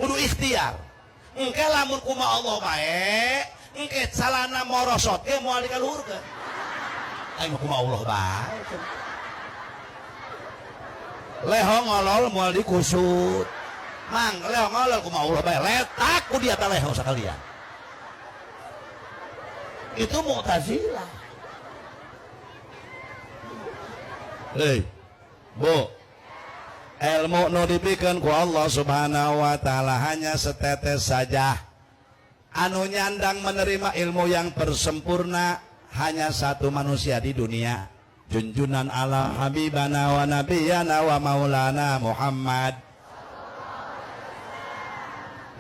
Kudu ikhtiar. Engke lamun kuma Allah bae, engke calana morosot ge moal dikaluhurkeun. Aing mah kuma Allah bae. Leho ngolol moal dikusut. Mang leho ngolol kuma Allah bae, letak ku dia ta leho sakalian. Itu Mu'tazilah. Hei, Bu, ilmu nu dibikeun ku Allah Subhanahu wa taala hanya setetes saja. Anu nyandang menerima ilmu yang bersempurna hanya satu manusia di dunia. Junjunan ala habibana wa nabiyana wa maulana Muhammad.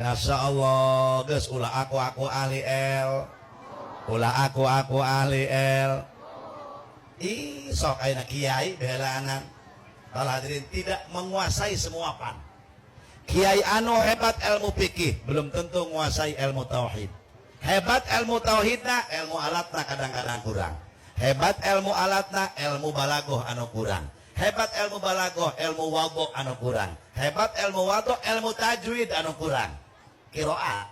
Masya Allah, geus ulah aku ahli el. Ulah aku ahli el. Ih, sok ayeuna kiai behelaanan. Para hadirin tidak menguasai semua pan. Kiai anu hebat ilmu fikih belum tentu menguasai ilmu tauhid. Hebat ilmu tauhidna, ilmu alatna kadang-kadang kurang. Hebat ilmu alatna, ilmu balagoh anu kurang. Hebat ilmu balagoh, ilmu wadho anu kurang. Hebat ilmu wadho, ilmu tajwid anu kurang. Qiraat.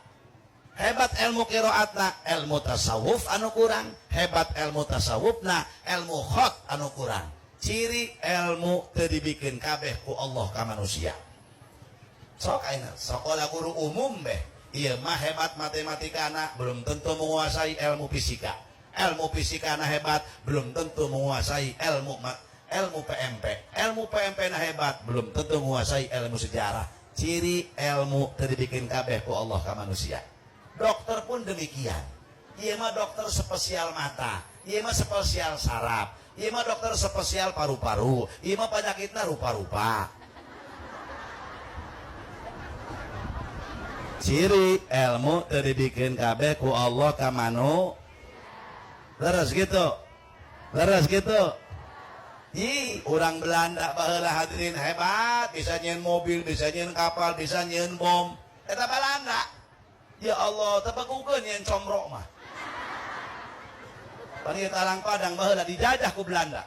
Hebat ilmu qiraatna, ilmu tasawuf anu kurang. Hebat ilmu tasawufna, ilmu khot anu kurang. Ciri ilmu teu dibikeun kabeh ku Allah ka manusia. Sok ayeuna sekolah guru umum beh, ieu mah hebat matematikana belum tentu menguasai ilmu fisika. Ilmu fisikana hebat belum tentu menguasai ilmu ilmu PMP. Ilmu PMP na hebat belum tentu menguasai ilmu sejarah. Ciri ilmu teu dibikeun kabeh ku Allah ka manusia. Dokter pun demikian. Ieu mah dokter spesial mata, ieu mah spesial saraf, ieu mah dokter spesial paru-paru, ieu mah penyakitna rupa-rupa. Ciri ilmu teu dibikeun kabeh ku Allah ka manu. Leres gitu. Leres gitu. Ih, orang Belanda baheula hadirin hebat, bisa nyieun mobil, bisa nyieun kapal, bisa nyieun bom. Eta Belanda. Ya Allah, teu begukeun nyieun comro mah. Pan ieu Talang Padang baheula dijajah ku Belanda.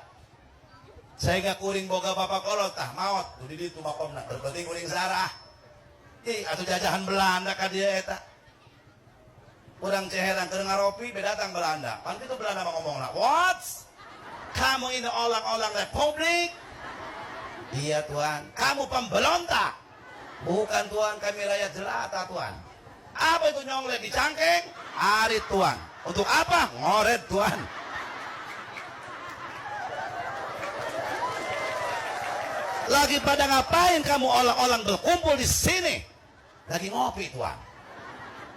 Sehingga kuring boga bapak kolot tah maot di ditu makomna, penting kuring sarah. Ih, atuh jajahan Belanda ka dieu eta. Urang ceherang keur ngaropi be datang Belanda. Pan kitu Belanda mah ngomongna, "What? Kamu ini orang-orang republik?" Iya Tuhan. Kamu pemberontak? Bukan Tuhan, kami rakyat jelata Tuhan. Apa itu nyonglek di cangkeng? Arit Tuhan. Untuk apa? Ngoret Tuhan. Lagi pada ngapain kamu orang-orang berkumpul di sini? Lagi ngopi Tuhan.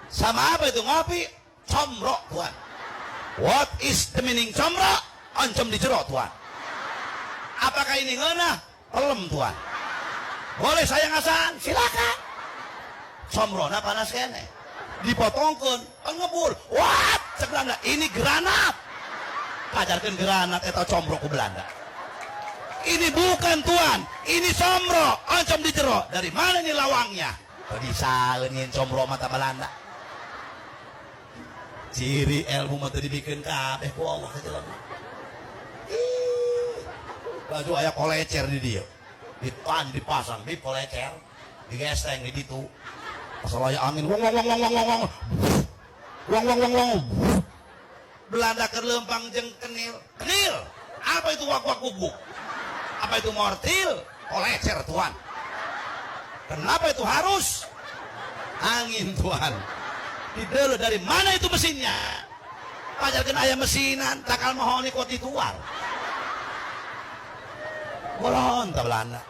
Sama apa itu ngopi? Comro Tuhan. What is the meaning comro? Oncom di jero Tuhan. Apakah ini ngeunah? Pelem Tuhan. Boleh saya ngasaan? Silakan. Comrona panas kene. Dipotongkeun, ngebul. What? Cek Belanda, ini granat. Pajarkeun granat eta comro ku Belanda. Ini bukan Tuhan, ini comro, oncom di jero. Dari mana ini lawangnya? Bisa nyin comro mata Belanda. Ciri ilmu mah teu dibikeun kabeh ku Allah ka jelema. Ih, baju aya kolecer di dieu. Ditan dipasang di kolecer, digesteng di ditu. Asal aya angin wong wong wong wong wong wong. Wong wong wong wong. Belanda keur leumpang jeung kenil. Kenil. Apa itu wak-wak gubuk? Apa itu mortil? Kolecer Tuhan. Kenapa itu harus? Angin Tuhan. Didelo dari mana itu mesinnya? Pajarkeun aya mesinan, takal mahoni kok dituar. Bolon ta Belanda.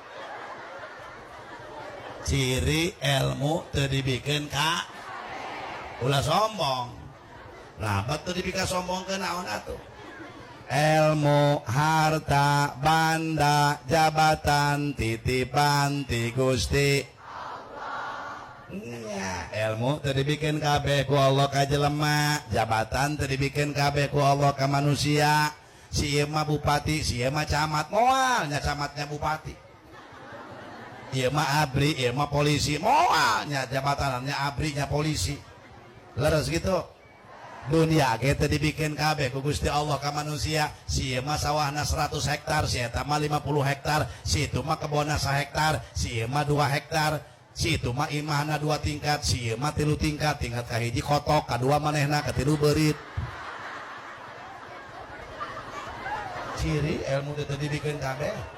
Ciri ilmu teu dibikeun ka ulah sombong. Lah teu dibika sombong ke naon atuh? Ilmu, harta, banda, jabatan, titipan ti Gusti Allah. Ilmu teu dibikeun kabeh ku Allah ka jelema, jabatan teu dibikeun kabeh ku Allah ka manusia. Si ieu mah bupati, si ieu mah camat, moal nya camatnya bupati. Ieu mah abri, ieu mah polisi, moal nya jabatannya abri nya polisi. Leres gitu. Dunia ge teu dibikeun kabeh ku Gusti Allah ka manusia. Si ieu mah sawahna 100 hektar, si eta mah 50 hektar, si itu mah kebonna 1 hektar, si ieu mah 2 hektar. Si itu mah imahna 2 tingkat, si ieu mah 3 tingkat, tingkat kahiji kotok, kadua manehna, katilu beurit. Ciri ilmu teh teu dibikeun kabeh.